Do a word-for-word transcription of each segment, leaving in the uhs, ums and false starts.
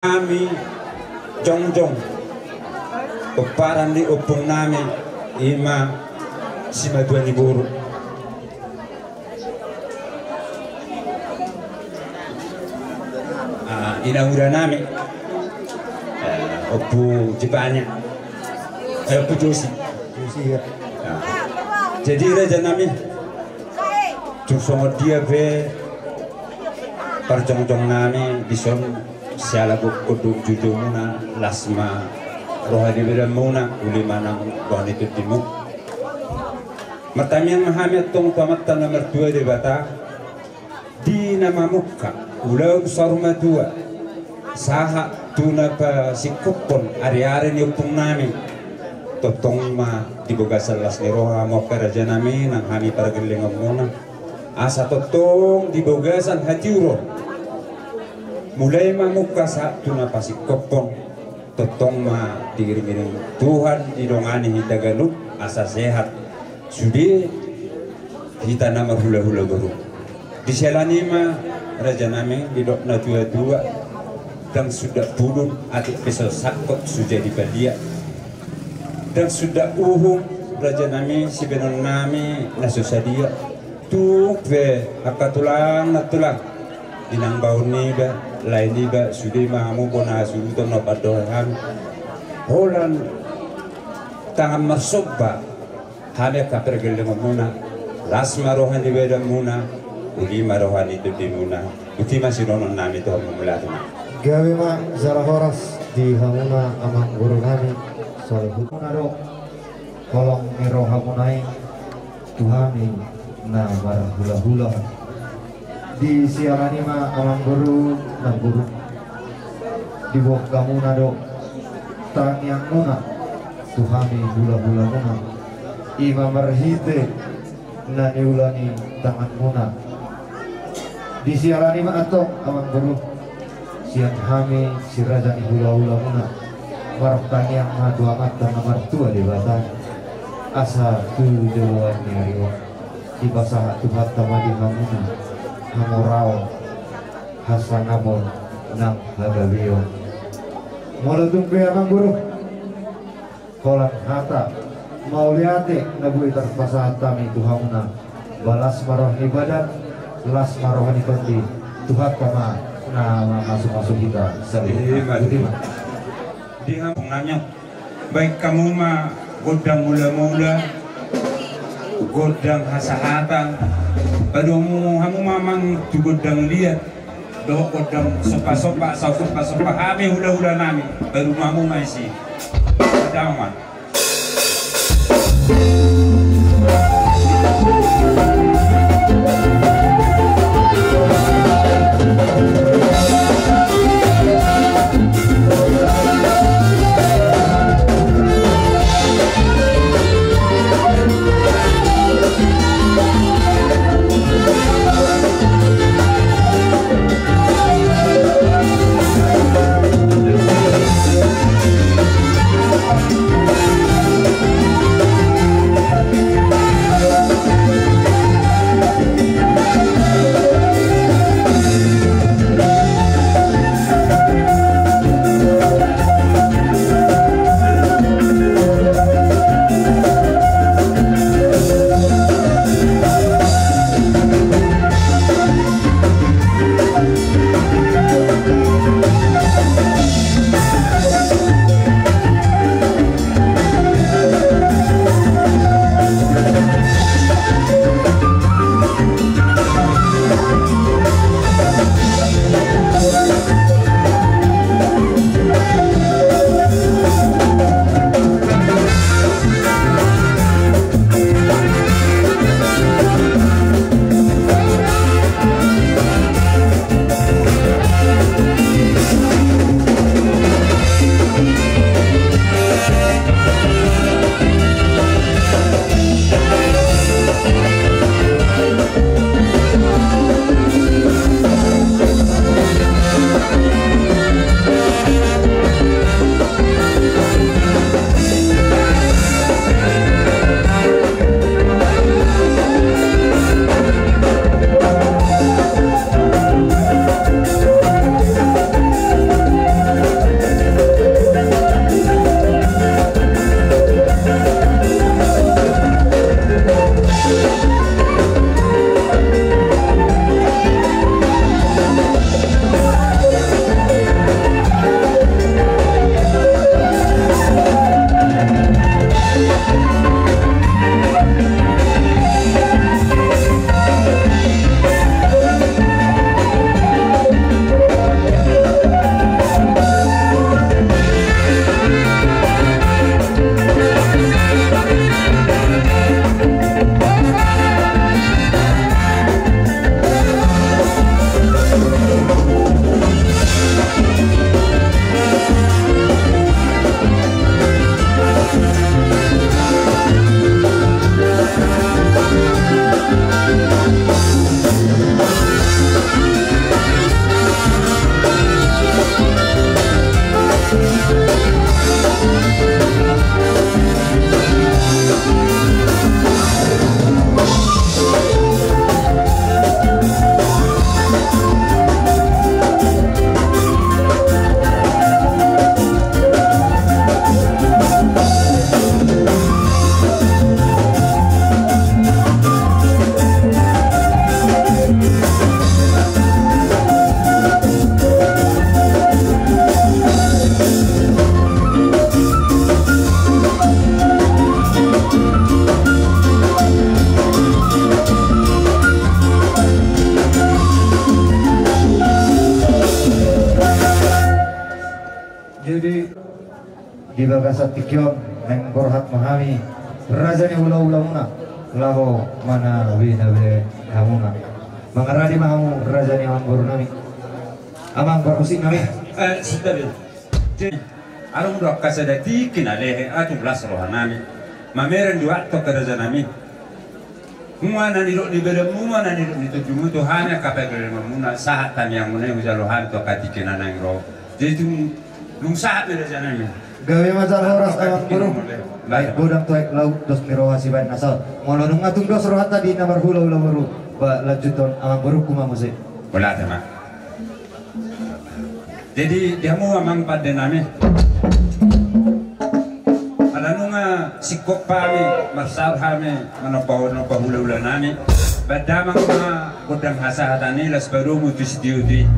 Hami jongjong pomparan ni ompung nami, ima simatua ni boru. Ah, inanguda nami, eh, Ompu Jepanya, eh, Ompu Josi. Josi, ya. Ah. Jadi raja nami, tung songon dia pe parjongjong nami dison, siala gokkon do jujumuna, las ma roha ni badanmuna, uli ma nang roha ni tondimu. Martangiang ma hami antong tu Amanta na martua Debata, di na mamungka ulaon saur matua, sahat tu na pasingkophon ari-ari ni ompung nami. Tongtong ma di bagasan las ni roha hamu angka raja nami nang hami pargellengonmuna, asa tongtong di bagasan hatiuron, mulai mamungka sahat tu na pasingkophon. Tongtong ma diiring-iring Tuhan, didongani hita ganup asa sehat sude hita na marhula-hula boru. Di siala ni i ma raja nami, didok na tua-tua, ndang suda pudun atik pe so sangkot so jadi balian. Ndang suda uhum raja nami, sibahenon nami na so sadia. Tung pe angka tulang na tulang, inang baoa niba, lae niba, sude ma hamu bona hasuhuton na hupandohan hami. Holan tangan marsomba hami angka pargellengonmuna, las ma roha ni badanmuna, uli ma roha ni tondimuna. Boti ma sidohonon nami tu hamu, mauliate ma. Gabe ma jala horas di hamuna amangboru nami, saluhutna do. Holong ni rohamuna i tu hami na marhula-hula. Di siala ni i ma amangboru, namboru, diboan hamuna do tangiangmuna tu hami hula-hulamuna, i ma marhite na niula ni tanganmuna. Di siala ni i ma antong amangboru, sian hami si raja ni hula-hulamuna, martangiang ma tu Amanta na martua Debata, asa tu joloan ni ari on dipasahat Tuhanta ma di hamuna hamoraon, hasangapon nang hagabeon. Molo tung pe amangboru, holan hata mauliate na boi tarpasahat hami tu hamuna, las ma roha ni badan, las ma roha ni tondi, Tuhanta ma na mamasu-masu hita saluhutna. Ima. Ima. Di hamu nami, baen hamu ma gondang mula-mula, gondang hasahatan, padomu hamu ma amang tu gondang liat, dohot gondang somba-somba, asa hupasombahon hami hula-hula nami, padomu hamu ma disi. Damang. Jadi di bagasan tingki on naeng borhat ma hami raja ni hulahula muna laho manabinabi hamuna. Mangaradi ma hamu raja ni amangboru nami, amang parmusik nami. Eh, sudah, Bil. Jadi, adong do angka sada tingki na lehe, atung las roha nami. Mamereng do ahu tu angka raja nami. Mua na nidok ni badanmu, mua na nidok ni tondimu tu hami angka pagalelemon muna, sahat tangiang muna i hujalo hami tu angka tingki na naeng ro. Jadi tung, tung sahat ma raja nami. Gabe ma jala horas amangboru. Baik godang tu aek laut, dos ni roha sibaen na saut. Molo nunga tung dos rohanta di na marhulahula boru, ba lanjuthon amangborungku ma muse. Bola tema. Jadi di hamu amang pande nami, ala nunga singkop hami, marsaor hami manomba, nomba hulahula nami, ba damang ma gondang hasahatan i, las padomu tu sitiotio i.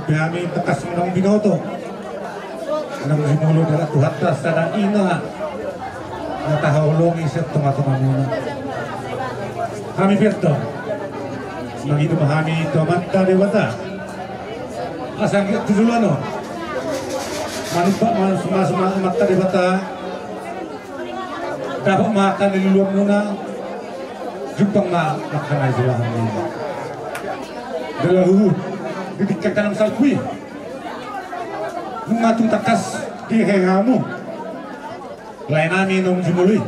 Hami tangkas naung binoto, naung jumolo dalan Tuhanta sada ina na tahaholongi sian tongatongamuna. Hami pe antong mangido ma hami tu Amanta Debata asa anggiat tu joloan on manumpak ma, ma, ma, Amanta Debata. Dapot ma angka na niluluanmuna, jumpang ma angka na nijolahonmuna. Jala huhut di tingki angka na salpu i, nunga tung tangkas dihehe hamu lae nami naung jumolo i.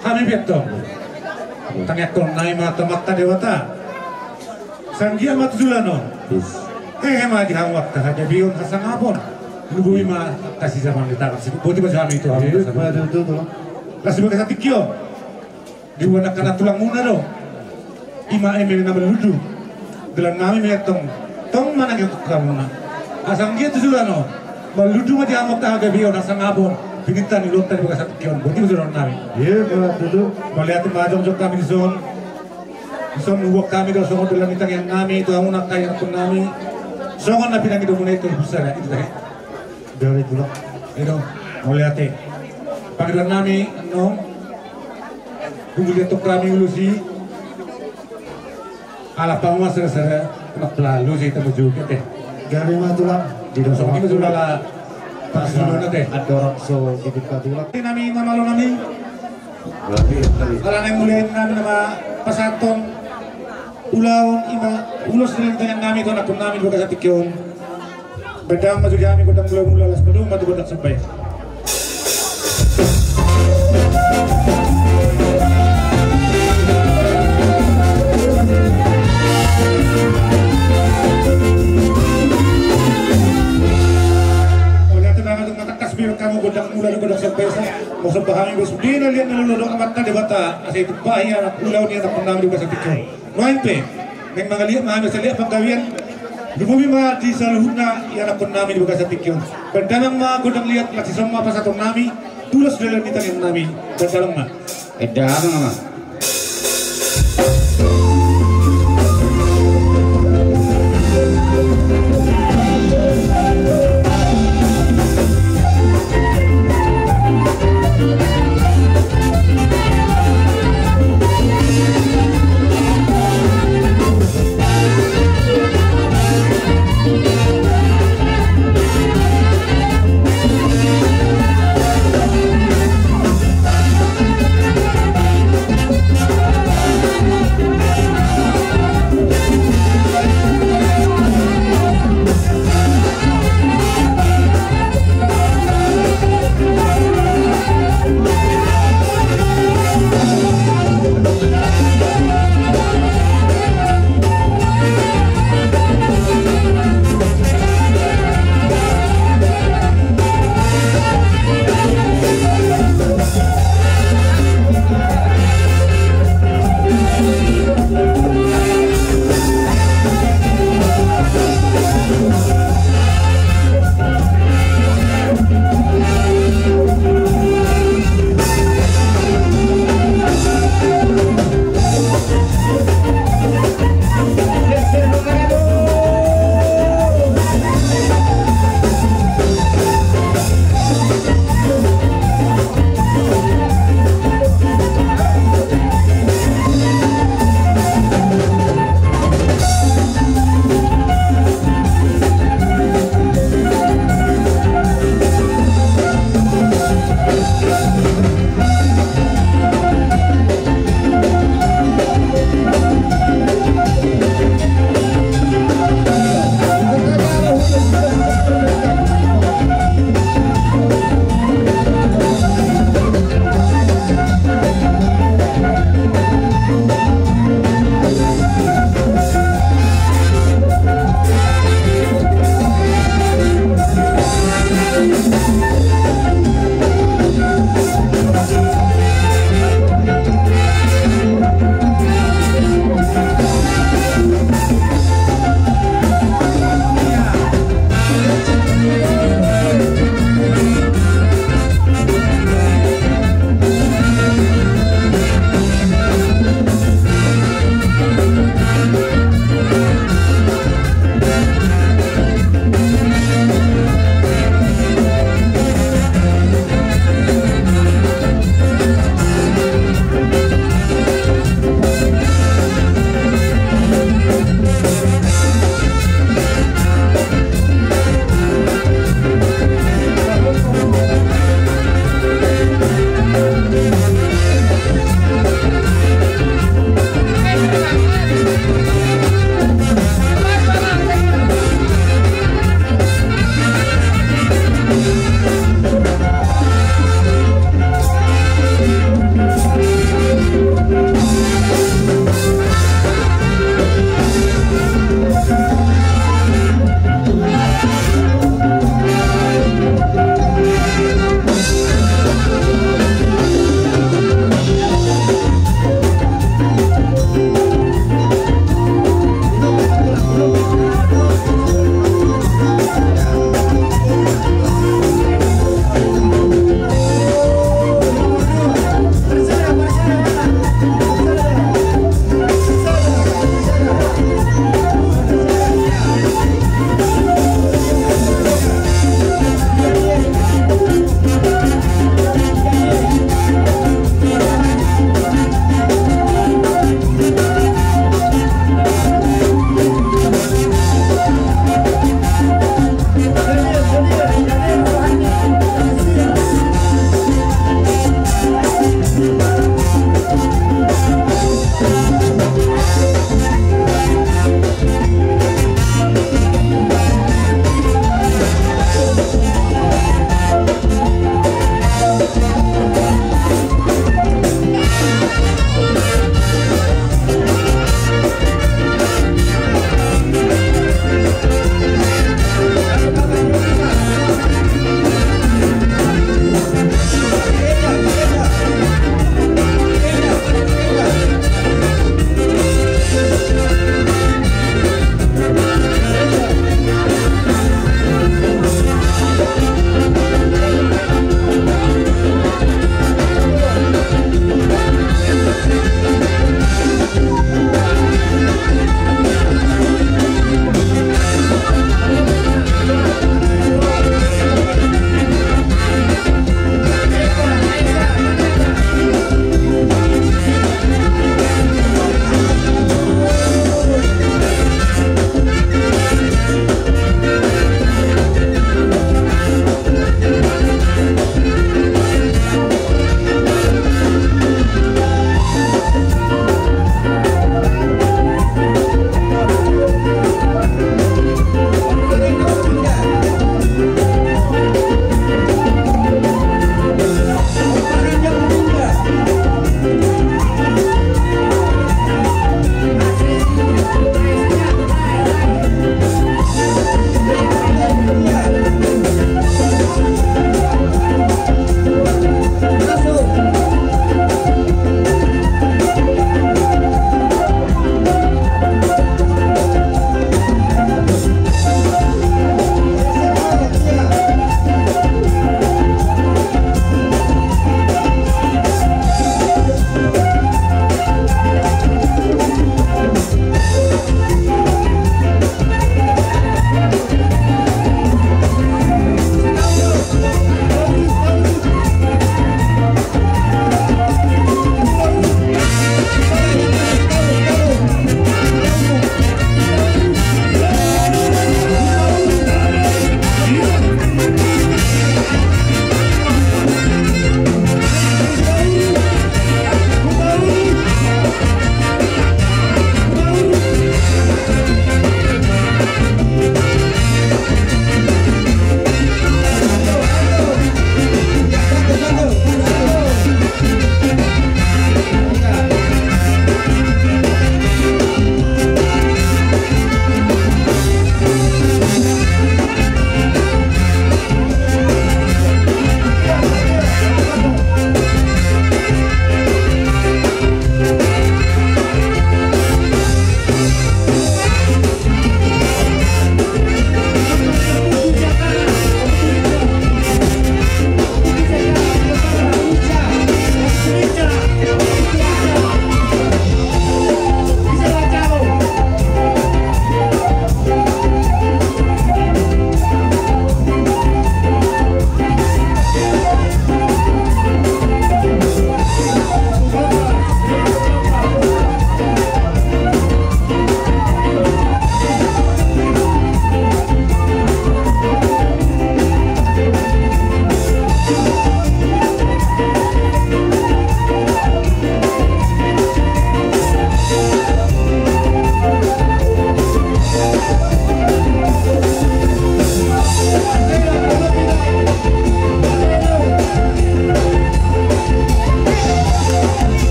Hami pe antong tangiangkon nami ma tu Amanta Debata asa anggiat ma tu joloan on hehe ma di hamu angka hagabeon, hasangapon, lumobi ma angka sijaman ni tangan. Botima jo hami tu hamu. Las di bagasan tingki on diboan angka na tulangmuna do, i ma eme na marlundu. Dalan nami ma i antong, tong manangihon hamuna asa anggiat tu joloan on marlundu ma di hamu angka hagabeon, hasangapon, pininta ni ulaonta di bagasan tingki on. Botima jo dohonon nami. Mauliate ma jongjong hami dison. Dison huboan hami do songon dalan ni tangiang nami tu hamuna angka ianakkon nami, songon na pinangido muna i tu pusara i tu tahe. Dari tulang. I do, mauliate. Pangidoan nami annon, dung mauliate hami ulos i, ala pamuas sere-sere, nak pelalu si tamu juga teh. Dari ma tulang. Di dosong ini sudah lah. Pas dulu nanti. Ada orang so gitu tulang. Nami na malo nami. Ala naeng muliaon nami nama pasahathon ulaon, i ma ulos ni tangiang nami tu anakkon nami di bagasan tingki on. Baen damang ma jo di hami gondang mula-mula, laos padomu ma tu gondang somba i. Mauliate ma hamu, tangkas be hamu gondang mula, gondang somba i. Molo somba hami, bos, di na liat na lolo do Amanta Debata asa ditumpahi anak ulaon ni anakkon nami di bagasan tingki on. Nuaeng pe naeng mangaliat ma hami asa liat panggabean, lumobi ma di saluhutna ianakkon nami di bagasan tingki on. Baen damang ma gondang liat, laos dison ma pasahaton nami tu ulos dalan ni tangiang nami. Baen damang ma. Baen damang ma.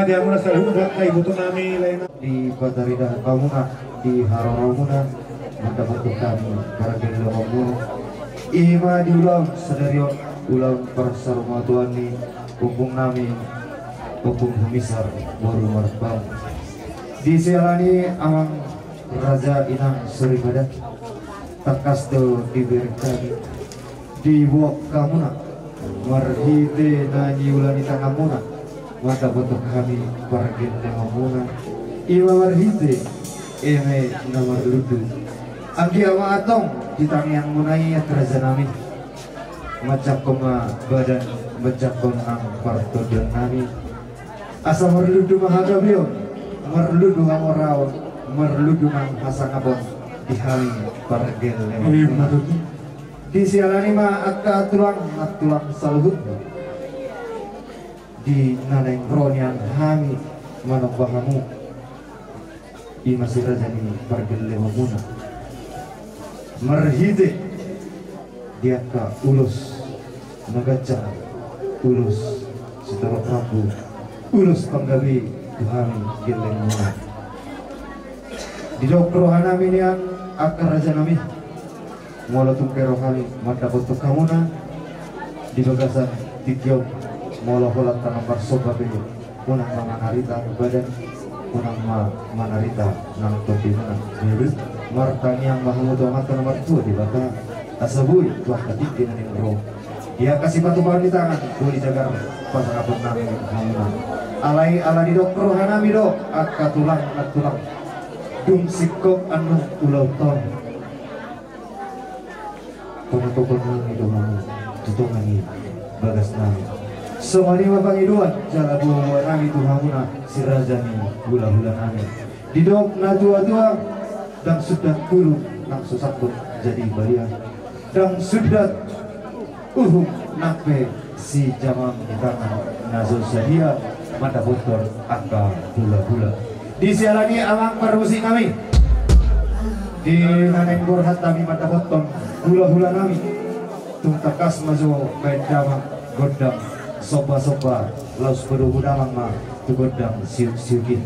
Di hamuna saluhut angka iboto nami lae na. Di pataridahan hamuna, di haroromuna, mandapothon hami pargellengonmuna. I ma di ulaon sadari on, ulaon parsaurmatuaon ni ompung nami, Ompung Humisar boru Marpaung. Disiala ni i amang raja, inang soripada, tangkas do dibereng hami, diboan hamuna marhite na niula ni tanganmuna, mandapothon hami pargellengonmuna, i ma marhite eme na marlundu. Anggiat ma antong di tangiangmuna i, angka raja nami, manjangkon ma badan, manjangkon nang partondion nami. Asa marlundu ma hagabeon, marlundu hamoraon, marlundu nang hasangapon di hami pargellengonmuna. Disiala ni i ma angka tulang, nantulang saluhut, di na naeng ro nian hami manomba hamu, i ma si raja ni pargellengonmuna, marhite di angka ulos na ganjang, ulos sitorop rambu, ulos panggabe tu hami gellengmuna. Didok roha nami nian, angka raja nami, molo tung pe ro hami mandapothon hamuna di bagasan tingki on, molo holan tangan marsomba pe, unang ma manarita badan, unang ma manarita nang tondimuna. Martangiang ma hamu tu Amanta na martua Debata, asa boi tu angka tingki na naeng ro, di angka sipatupaon ni tangan, boi dijagar pasangapon nami hamuna. Alai ala didok roha nami do, angka tulang, nantulang, dung singkop annon ulaonta on, panatopon nami do hamu tu tonga ni bagas nami. Songon i ma pangidoan jala boaboa nami tu hamuna si raja ni hulahula nami. Didok natuatua, ndang sundat guru nang so sangkot jadi balian, ndang sundat uhum nang pe sijamang di tangan na so sadia mandapothon angka hulahula. Disiala ni i amang parmusik nami, di na naeng borhat hami mandapothon hulahula nami, tung tangkas ma jo baen damang gondang sombasomba, laos padomu damang ma tu gondang siuksiuk i.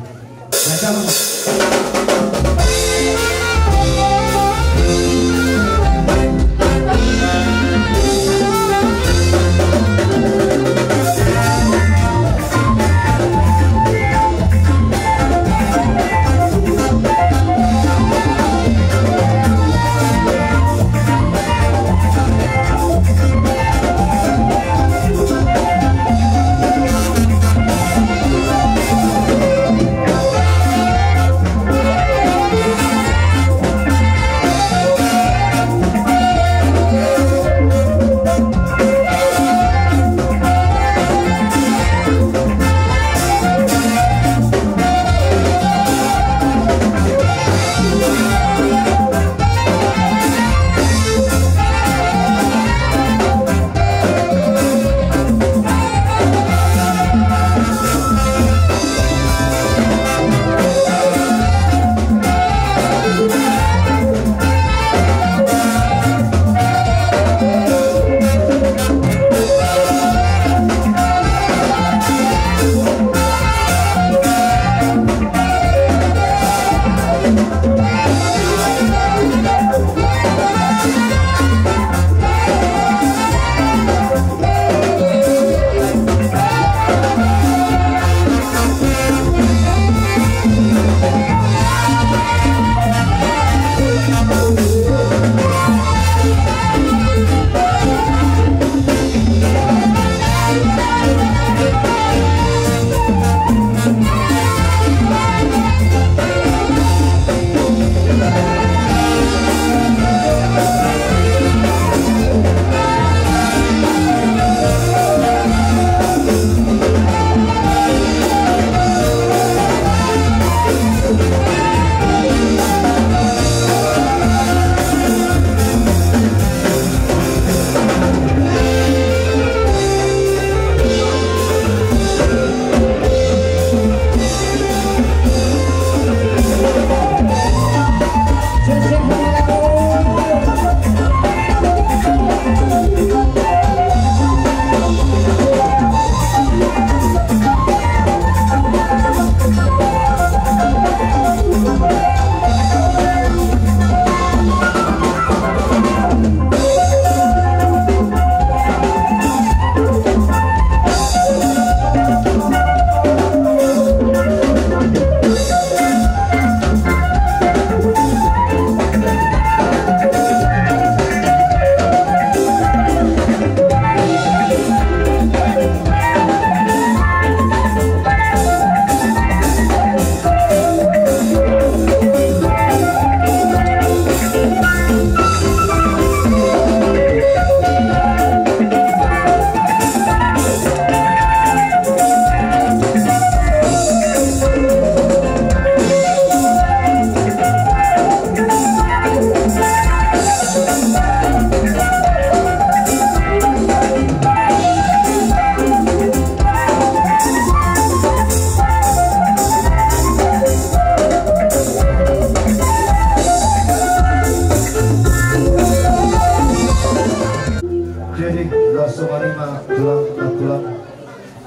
Jadi, laos songon i ma tulang, na tulang,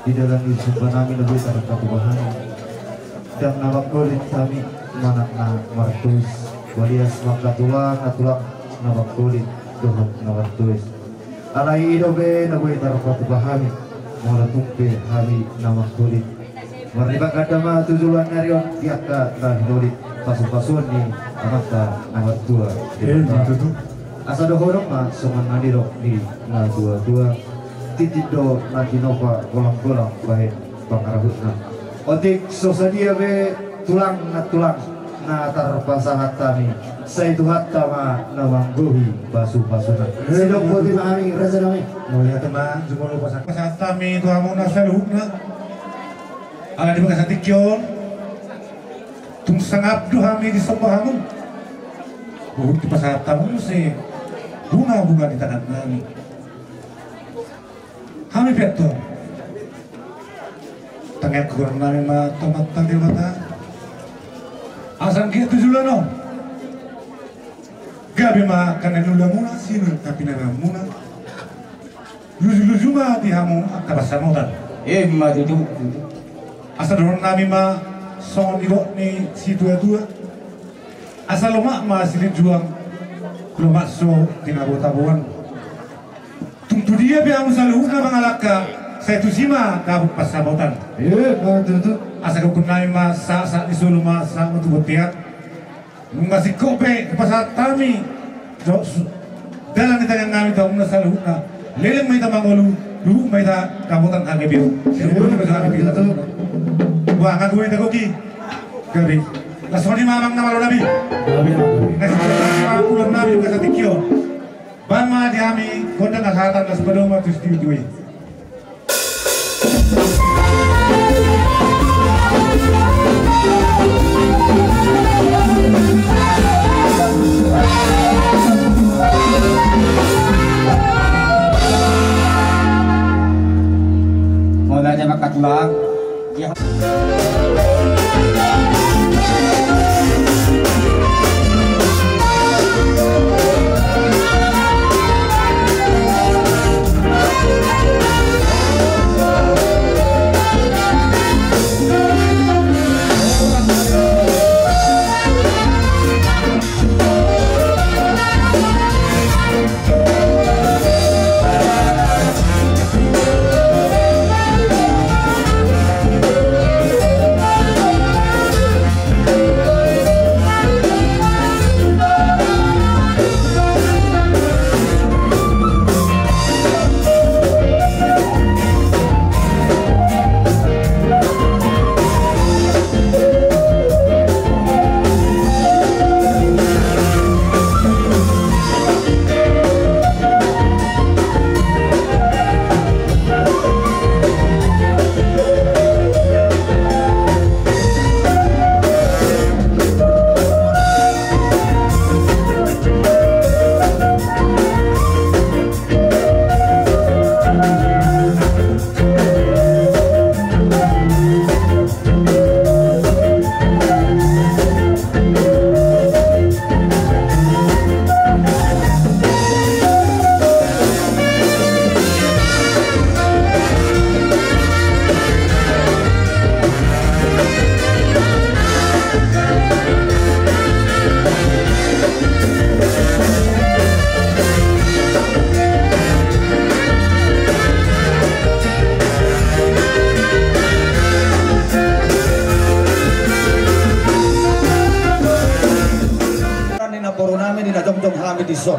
di dalan ni sumba nami na boi tarpatupa hami. Ndang na manggolit hami manang na mardohot, mauliate ma angka tulang, na tulang, na manggolit dohot na mardohot. Alai i dope na boi tarpatupa hami, molo tung pe hami na manggolit. Marlipat ganda ma tu joloan ni ari on di angka na hinolit, pasupasuon ni Amanta na martua. Asa dohonon ma songon na nidok ni na tuatua: Tintin do na tinopa, golanggolang bahen pangarahutna. Otik so sadia be tulang na tulang na tarpasahat hami, sai Tuhanta ma na manggohi pasupasuna. Sidok boti ma hami, raja nami. Mauliate ma, jumolo pasahat. Pasahat hami tu hamuna saluhutna. Ala di bagasan tingki on, tung sangap do hami disomba hamu. Huhut dipasahat hamu muse bunga-bunga di tangan nami. Hami pe antong, tangiang goar nami ma tu Amanta Debata, asa anggiat tu joloan on gabe ma angka na niulamuna, sian angka pinahanmuna. Luju-luju ma di hamu angka pansamotan. Emma tutu. Asa dohonon nami ma songon nidok ni situatua: Asa lomak ma silinjuang, lomak so tinabo-taboan. Tung tu dia pe hamu saluhutna mangalangka, sai tusi ma dapot pansamotan. Emma tutu. Asa gokhon nami ma sahat-sahat ni solu ma sahat ma tu bontean. Nunga singkop be hupasahat hami dalan ni tangiang nami tu hamuna saluhutna. Leleng ma hita mangolu, luhut ma hita dapotan hagabeon. Bah, nga gohi tagoki. Gabe. Laos songon i ma amang na malo nami. Na singkop ma ulam nami di bagasan tingki on. Bahen ma di hami gondang hasahatan, laos padomu ma tu situtu i. Mauliate ma angka tulang. Ni namboru nami di na jongjong hami dison,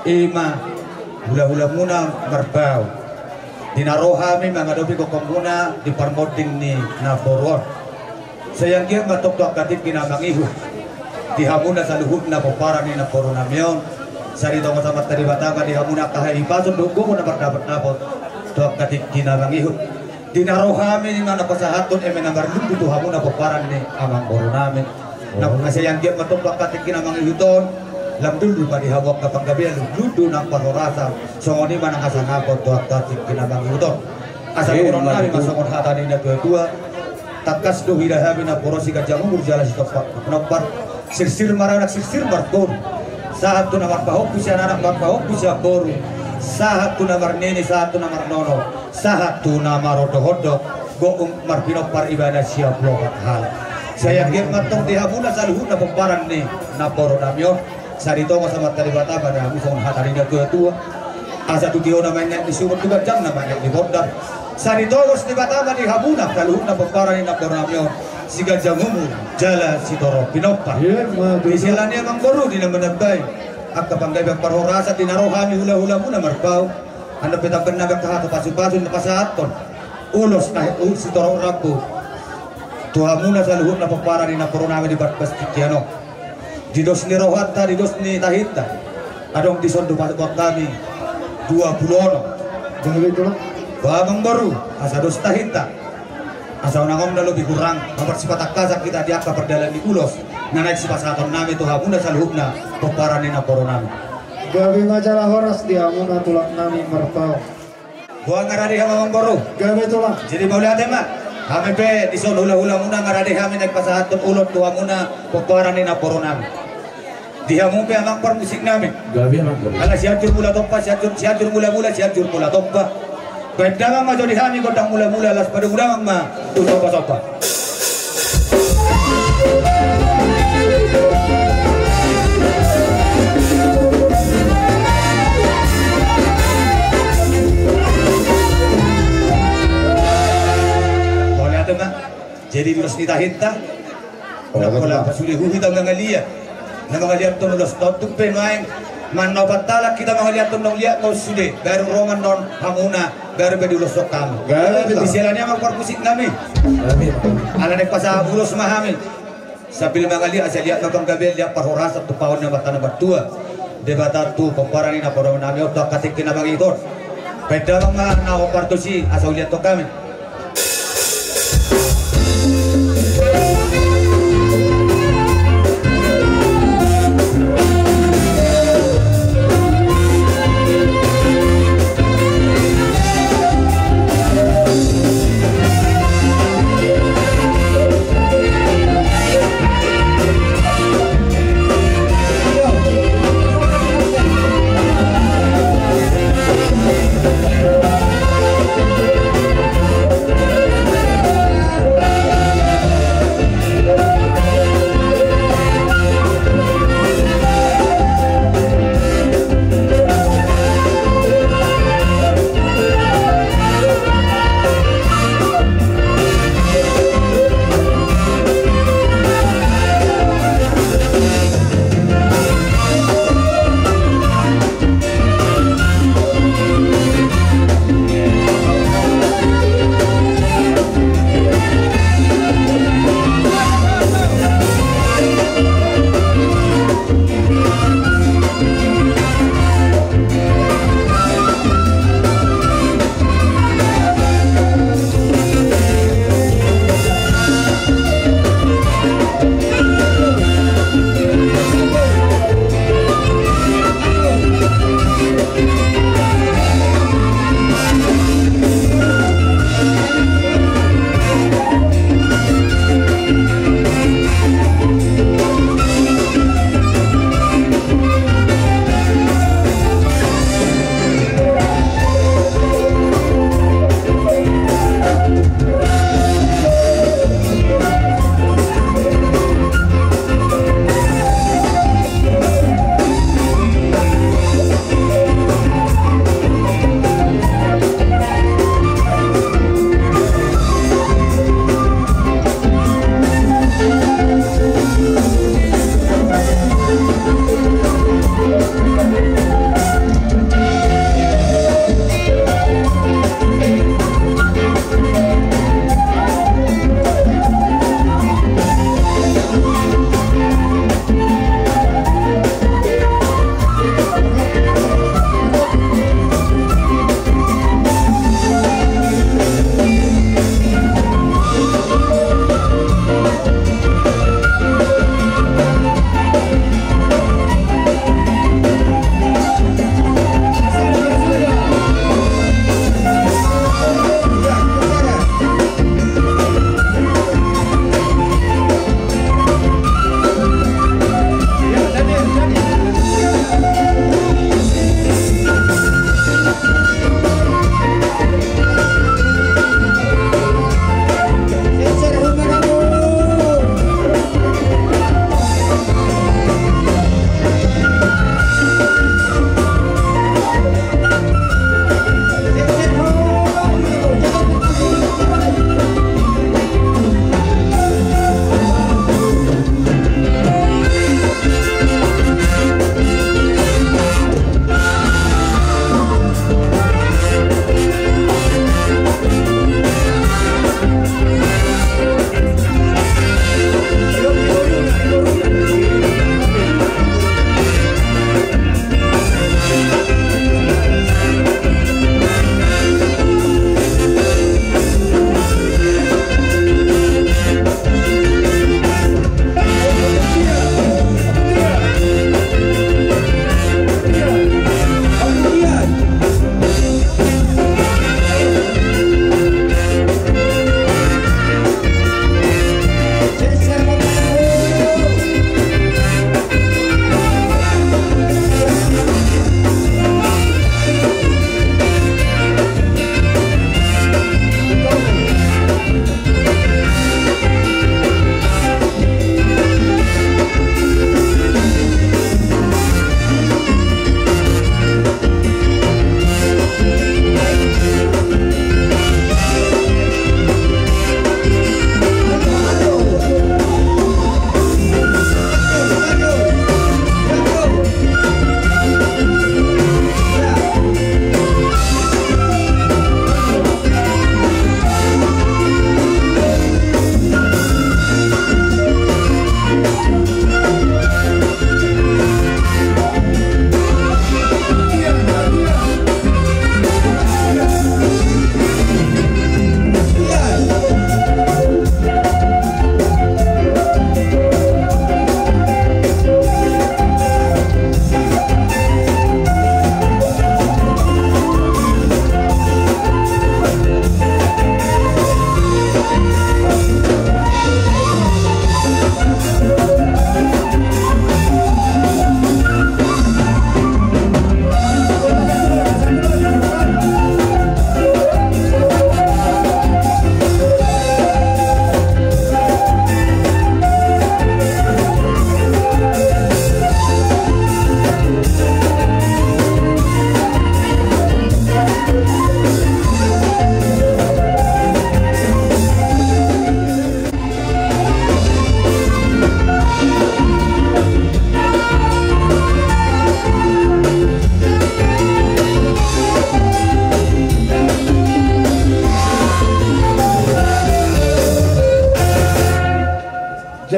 i ma hulahulamuna Marbau. Di na ro hami mangadopi gokhonmuna di parmonding ni namboru on. Sai anggiat ma tong tu angka tingki na mangihut di hamuna saluhutna pomparan ni namboru nami on. Sai ditongon Amanta Debata ma di hamuna angka hahipason dohot gogo na mardapotdapot tu angka tingki na mangihut. Di na ro hami i ma na pasahathon eme na marlundu tu hamuna pomparan ni amangboru nami. Na sai anggiat ma tong tu angka tingki na mangihut on, lam lundu ma di hamu angka panggabean, lundu nang parhorasan, songon i ma nang hasangapon tu angka tingki na mangihut on. Asa dohonon nami ma songon hata ni na tuatua: Tangkas do huida hami namboru on, siganjang umur jala sitompa pinompar, sirsir maranak sirsir marboru, sahat tu na marpahompu sian anak marpahompu sian boru, Sahat tu na marnini, sahat tu na marnono, sahat tu na marondorondor, gok marpinompar ibana siaplopat halak. Sai anggiat ma antong di hamuna saluhutna pomparan ni namboru nami on, sai ditogos Amanta Debata ma di hamu songon hata ni natuatua. Asa tu tiona ma ingot ni sungut, tu ganjangna ma ingot ni bondar. Sai ditogos Debata ma di hamuna saluhutna pomparan ni namboru nami on siganjang umur jala sitorop pinompar. Ima tutu. Di siala ni i amangboru, di na manambai angka panggabean parhorasan, di na ro hami hulahulamuna Marbau, annon pe tamba nami angka hata pasupasu na pasahathon ulos na sitorop rambu tu hamuna saluhutna pomparan ni namboru nami di parpas tingki on. Di dos ni rohanta, di dos ni tahinta, adong dison do pasahaton nami dua pulu onom. Ba amangboru, asa dos tahinta, asa unang on na lobi hurang, marsipatangkasan hita di angka pardalan ni ulos na naeng sipasahaton nami tu hamuna saluhutna pomparan ni namboru nami. Gabe ma jala horas di hamuna tulang nami Marbau. Boha, nga rade hamu amangboru? Gabe tulang. Jadi mauliate ma. Hami pe dison hulahulamuna nga rade hami naeng pasahathon ulos tu hamuna pomparan ni namboru nami. Di hamu pe amang parmusik nami. Gabe amangboru. Ala Sianjur Mula Tompa, Sianjur, Sianjur Mulamula, Sianjur Mula Tompa. Baen damang ma jo di hami gondang mulamula, laos padomu damang ma tu sombasomba. Mauliate ma. Jadi di dos ni tahinta, ndang pola pasude huhut mangaliat. Na mangaliathon ulos, tontu pe nuaeng manopot halak hita mangaliathon na liat ma sude, baru ro ma annon hamuna, baru pe diuloshon hamu. Gabe. Di siala ni i amang parmusik nami. Gabe. Ala naeng pasahat ulos ma hami. Sambil mangaliat, asa liat ma panggabean, liat parhorasan, tumpahon ni Amanta na martua Debata tu pomparan ni namboru nami on tu angka tingki na mangihut on. Baen damang ma na hombar tusi, asa huliathon hami.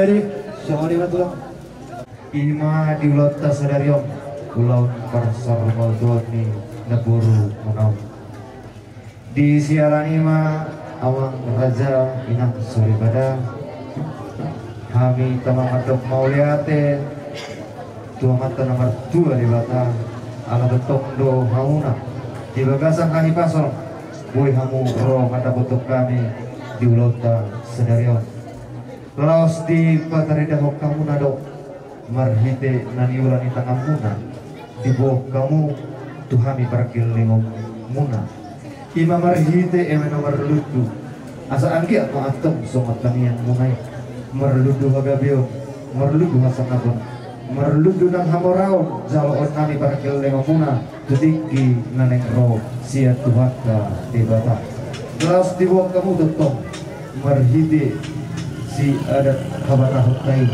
Songon i ma tulang. Ima di ulaonta sadari on, ulaon parsaurmatuaon ni namboru muna on. Di siala ni i ma amang raja inang soripada, hami tama mandok mauliate tu Amanta na martua Debata, ala tongtong do hamuna di bagasan hahipason boi hamu ro mandapothon hami di ulaonta sadari on. Laos dipatarida hamu na do marhite na niula ni tanganmuna, diboan hamu tu hami pargellengonmuna. Ima marhite eme na marlundu, asa anggiat ma antong songon tangiangmuna i, marlundu hagabeon, marlundu hasangapon, marlundu nang hamoraon jaloon nami pargellengonmuna tu tingki na naeng ro sian Tuhanta Debata. Laos diboan hamu tongtong marhite si adat habatahonta i,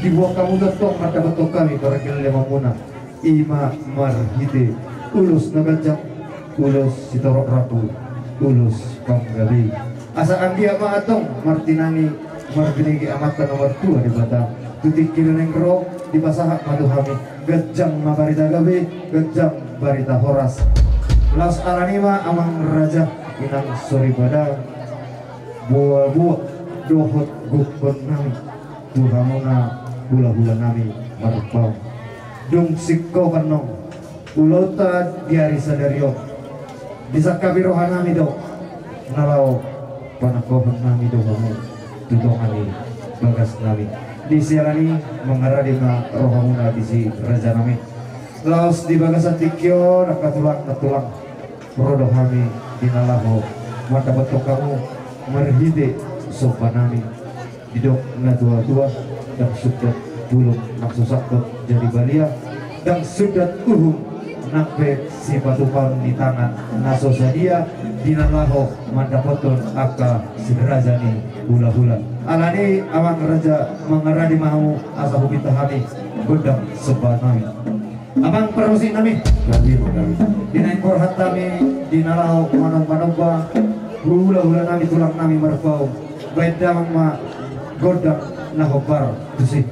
diboan hamu tongtong mandapothon hami pargellengonmuna, ima marhite ulos na ganjang, ulos sitorop rambu, ulos panggabe. Asa anggiat ma antong martinangi marbinege Amanta na martua Debata, tu tingki na naeng ro dipasahat ma tu hami ganjang ma barita gabe, ganjang barita horas. Laos ala ni i ma amang raja inang soripada, boaboa dohot gokhon nami tu hamuna hulahula nami Marpaung. Dung singkop annon ulaonta di ari sadari on, disangkapi roha nami do na laho panangkohon nami do hamu tu tonga ni bagas nami. Di siala ni i mangarade ma rohamuna disi raja nami. Laos di bagasan tingki on angka tulang na tulang, ro do hami di na laho mandapothon hamu marhite somba nami. Didok natuatua, ndang sundat bulung na so sangkot jadi balian, ndang sundat uhum nang pe sipatupaon ni tangan na so sadia, di na laho mandapothon angka si raja ni hulahula. Ala ni i amang raja mangarade ma hamu asa hupinta hami gondang somba nami. Amang parmusik nami, di na ingkon hami di na laho manomba-nomba hulahula nami tulang nami Marpaung, baen damang ma gondang na hombar tusi.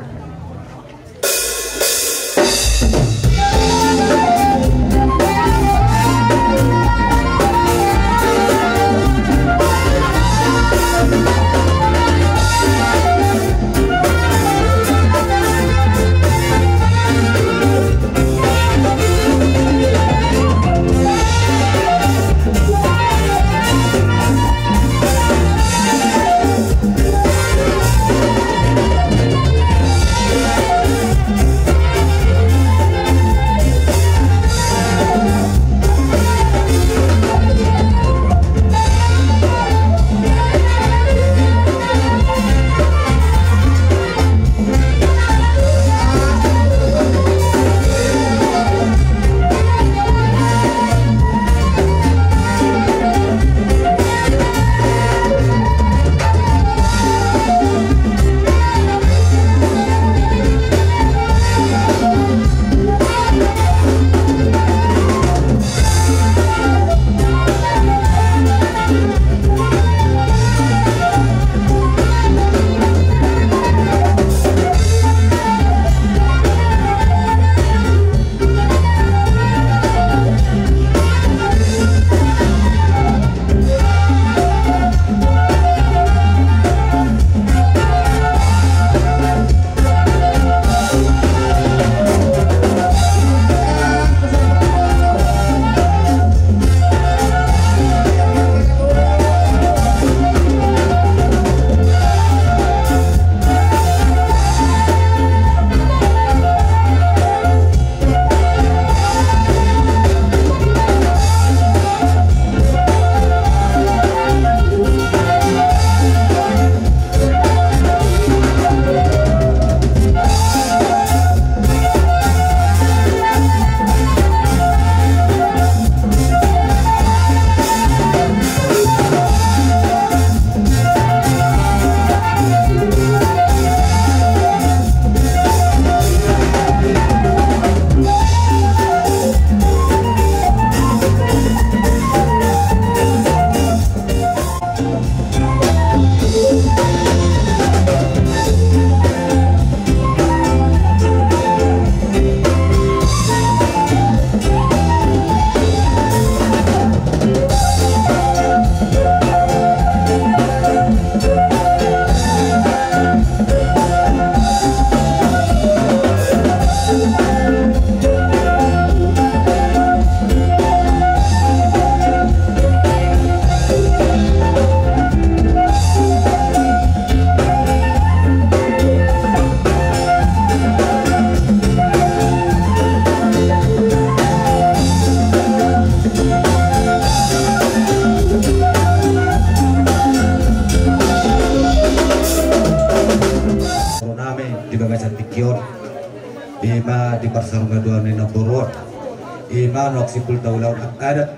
Anu, angka simpul taulahon adat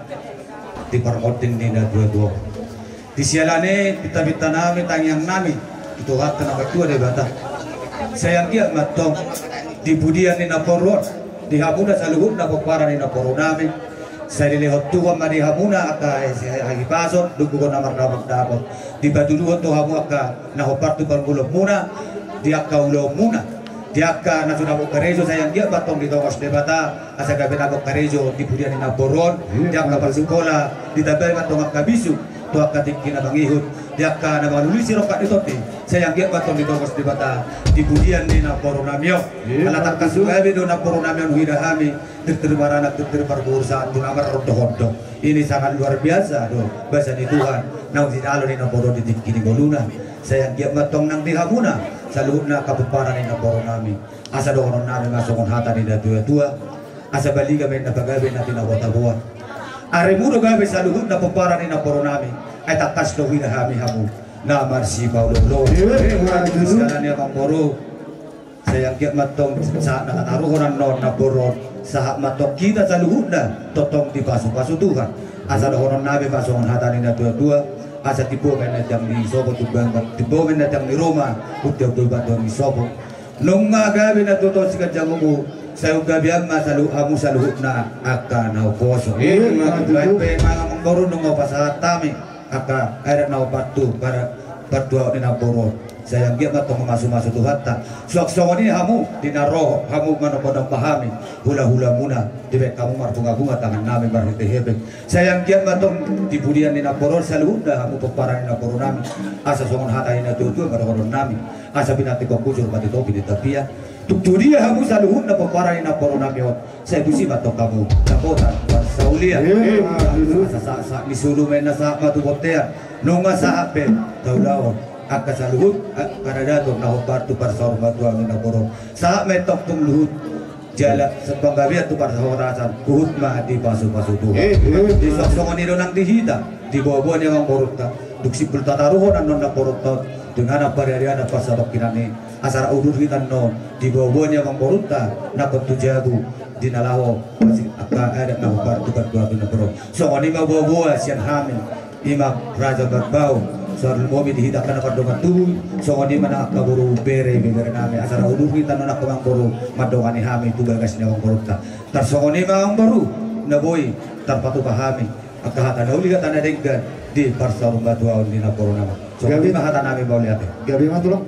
di parhonding ni natuatua. Di siala ni i, pinta-pinta nami, tangiang nami tu Tuhanta na martua Debata, sai anggiat ma antong di pudian ni namboru on, di hamuna saluhutna pomparan ni namboru nami, sai dilehon Tuhan ma di hamuna angka hahipason, dung gogo na mardapotdapot, dipatuduhon tu hamu angka na hombar tu parngoluonmuna, di angka ulaonmuna, di angka na so dapot karejo, sai anggiat ma antong ditongos Debata asa gabe na dapot karejo di pudian ni namboru on. Di angka parsikola, ditambai ma antong angka bisuk tu angka tingki na mangihut, di angka na mangalului sirongkap ni tondi, sai anggiat ma antong ditongos Debata di pudian ni namboru nami on. Ala tangkas gabe do namboru nami on huida hami, tirtir maranak, tirtir parboru, sahat tu na marondongondong. Ini sangat luar biasa do basa ni Tuhan naung jinalo ni namboru on di tingki ni ngoluna. Sai anggiat ma antong nang di hamuna saluhutna angka pomparan ni namboru nami, asa dohonon nami ma songon hata ni natuatua: Asa baliga ma inna pagabe na tinabotaboan. Arimu do gabe saluhutna pomparan ni namboru nami, ai tangkas do huida hami hamu na marsipaolooloan. Siala ni i, amangboru, sai anggiat ma antong sahat na tataruhon annon namboru on, sahat ma antong hita saluhutna tongtong dipasupasu Tuhan. Asa dohonon nami ma songon hata ni natuatua: Asa timbo ma inna tiang ni sopo, timbo ma inna tiang ni ruma, untian do i bantuan ni sopo. Nunga gabe na tuatua siganjang umur, sai gabean ma saluhut hamu saluhutna angka na uposo. Ima tutu. Baen pe ma, amangboru, nunga hupasahat hami angka adat na hombar tu partuaon ni namboru on. Sai anggiat ma antong mamasumasu Tuhanta. Suang songon i hamu, di na ro hamu manombanomba hami hulahulamuna, dibaen hamu marbungabunga tangan nami marhepeng-hepeng. Sai anggiat ma antong di pudian ni namboru on saluhutna hamu pomparan ni namboru nami, asa songon hata ni natuatua ma dohonon nami: Asa pinantikhon hujur ma titopi ni tapian. Tung tu dia hamu saluhutna pomparan ni namboru nami on, sai tusi ma antong hamu dapotan parsaulian. Asa sahat, sahat ni solu ma inna, sahat ma tu bontean. Nunga sahat pe taulahon angka saluhut angka paradaton na hombar tu parsaurmatuaon ni namboru on. Sahat ma antong tu luhut jala panggabean tu parhorasan, huhut ma dipasupasu Tuhan. Di suang songon i do nang di hita, di boaboa ni amangborunta, dung simpul tataruhon annon namborunta on tu inganan pariarianan parsatongkinan i, asa rap udur hita annon di boaboa ni amangborunta nangkon tu jabu, di na laho parsik angka adat na hombar tu partuaon ni namboru on. Songon i ma boaboa sian hami, Imam Raja Barbau, songon i ma di hita angka na mardongan tubu, songon i ma nang angka boru, bere, ibebere nami, asa rap udur hita annon angka amangboru mandongani hami tu bagas ni amangborunta. Tarsongon i ma, amangboru, na boi tarpatupa hami angka hata na uli, hata na denggan di parsaurmatuaon ni namboru nami. Songon i ma hata nami, mauliate. Gabe ma, Tulang.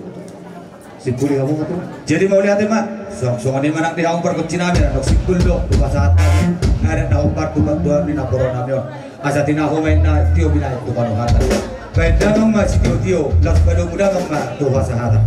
Simpuli hamu ma, Tulang. Jadi mauliate ma. Songon i ma nang di hamu pargonsi nami, nunga simpul do hupasahat hami adat na hombar tu partuaon ni namboru nami on. Asa tinahu ma inna tio binahen tu panuhatan. Baen damang ma sitiotio, laos padomu damang ma tu hasahatan.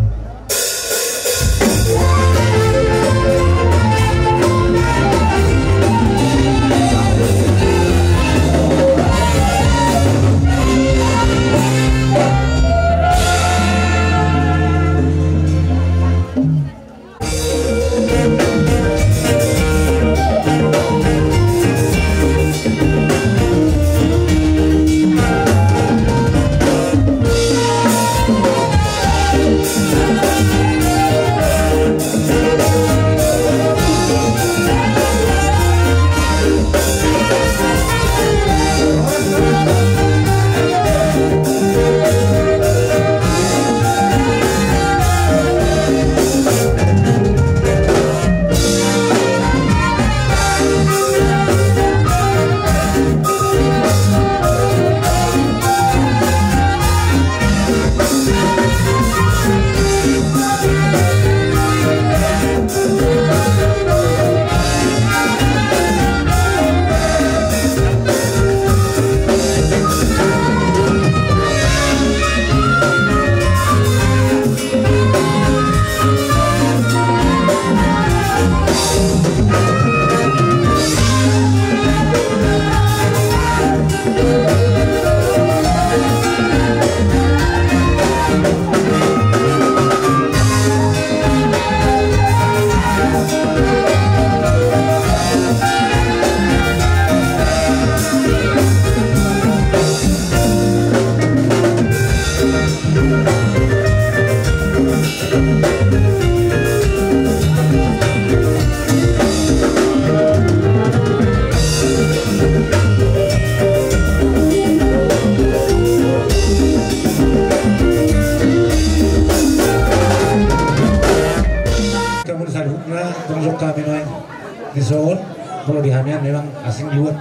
On, molo di hami an memang asing luat.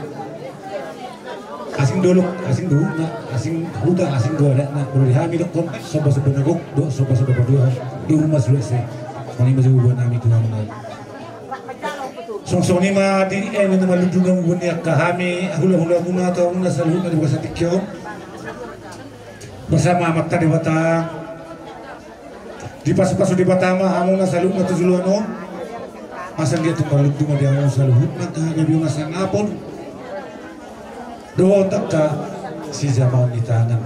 Asing dolok, asing dohot na, asing huta, asing do adatna. Molo di hami dokkon, somba-somba na gok, dohot somba-somba paduahon, di rumah sulese. Songon i ma jo boan hami tu hamuna. Songon i ma di, eh, na malundu na boan ni angka hami, hula-hula muna, atau muna saluhutna di bagasan tingki on. Bersama Amanta Debata. Dipasu-pasu Debata ma hamuna saluhutna tu joloan on. Asa dia tu malundu ma di hamuna saluhutna, angka hagabeon, hasangapon dohot angka sijamaon ni tangan.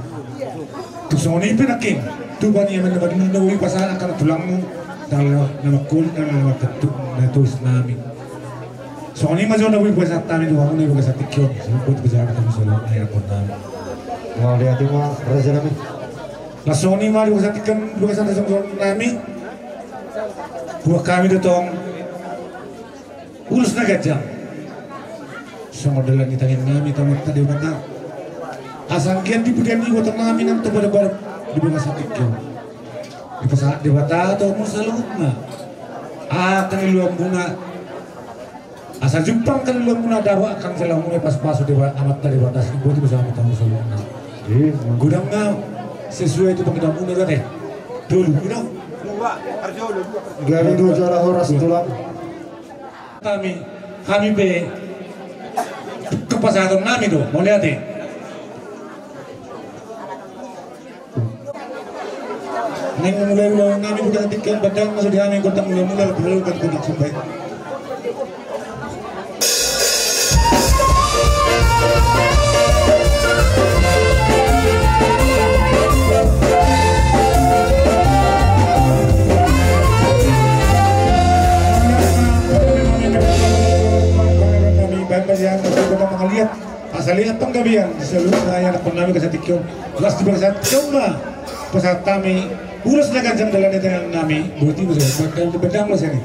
Tung songon i pe nangkin, tupa ni amang na maduma na boi pasahat angka na tulangmu, na mangkolit, na mangkattuk, na tois nami. Songon i ma jo na boi pasahat hami tu hamuna di bagasan tingki on. Songon i ma jo na boi pasahat hami tu hamuna di bagasan tingki on. Mauliate ma raja nami. Laos songon i ma di bagasan tingki on, di bagasan tingki on nami. Buat hami do tong ulos na ganjang. Songon dalan ni tangiang nami tu Amanta Debata. Asa anggiat di pudian ni iboto nami nang tu bada-bada di bagasan tingki on. Dipasahat Debata tu hamuna saluhutna. Angka na niluluan muna. Asa jumpang angka na niluluan muna, dapot angka na jala muna, pasu-pasu Debata, Amanta Debata, songon i ma jo tu hamuna saluhutna. Godang ma sesuai tu pangidoan muna do ate. Tolu, godang. Gabe do jala horas tulang. Hami, hami pe, kepasahaton nami do, mauliate. Naeng mulai ulaon nami, bukan tinggal badang, maksud hami gondang mula-mula, lalu kan gondang sampai. Baik, baik, ya, kita melihat. Asa leat panggabean di saluhut na ianakhon nami di bagasan tingki on. Laos di bagasan tingki on ma pasahat hami ulos na ganjang, dalan ni tangiang nami. Boti ma jo, bendang, bendang ma sian i.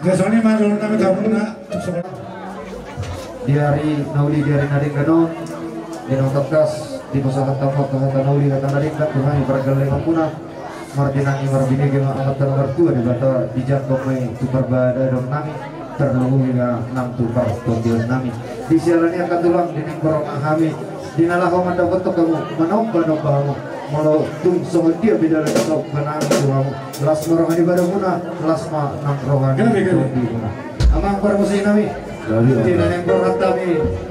Jadi songon i ma dohonon nami tu hamuna. Di ari na uli, di ari na denggan on. Di naung tangkas dipasahat hamu hata na uli hata na denggan tu hami pargellengmuna. Martinangi marbinege ma Amanta na martua Debata, dijangkon ma i tu parbadaan nami, tarlumobi ma nang tu partondion nami. Di siala ni i angka tulang, di na ingkon ro hami, di na laho mandapothon hamu, manombanomba hamu, molo tung songon dia pe dalan ni naung pasahat nami tu hamu, las ma roha ni badanmuna, las ma nang roha ni tondimuna. Amang parmusik nami, di na ingkon ro hami,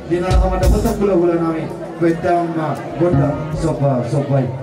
di na laho mandapothon hulahula nami, bahen damang ma gondang sombasomba i.